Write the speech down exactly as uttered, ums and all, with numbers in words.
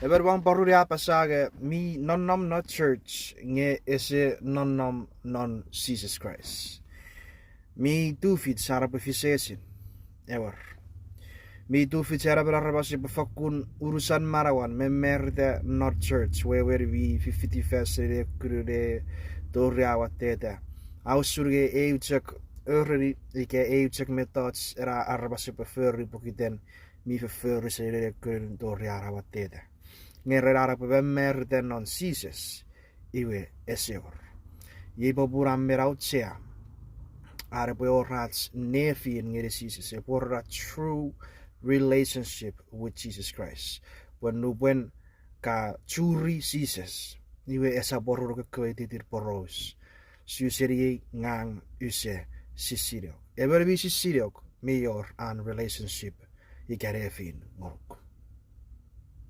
Emon mwan pworun a apasa nge mi nonnom non church nge ese nonnom non Jises Kraist. Mi tufich an epwe fis esin? Ewer. Mi tufich an emon aramas epwe fakkun unusan manauan me marita non church, wewen mi fifiti fan seni ne kunune tori a watteta. A usun nge eu chok oreni ika eu chok mettoch ena aramas epwe fori pokiten mi fofori seni ne kunun tori a watteta. Nge ren an epwe mamarita non Jises, iwe ese wor. Iei popun a men auchea an epwe wor ach nefin ngeni Jises, epwe wor ena true relationship with Jesus Christ. Pwe nupwen ka churi Jises, iwe esap wor unukun ekkewe ititin poraus. Su seniei ngang use sisineok. Emon mi sisineok mi wor an relationship ika nefin ngonuk.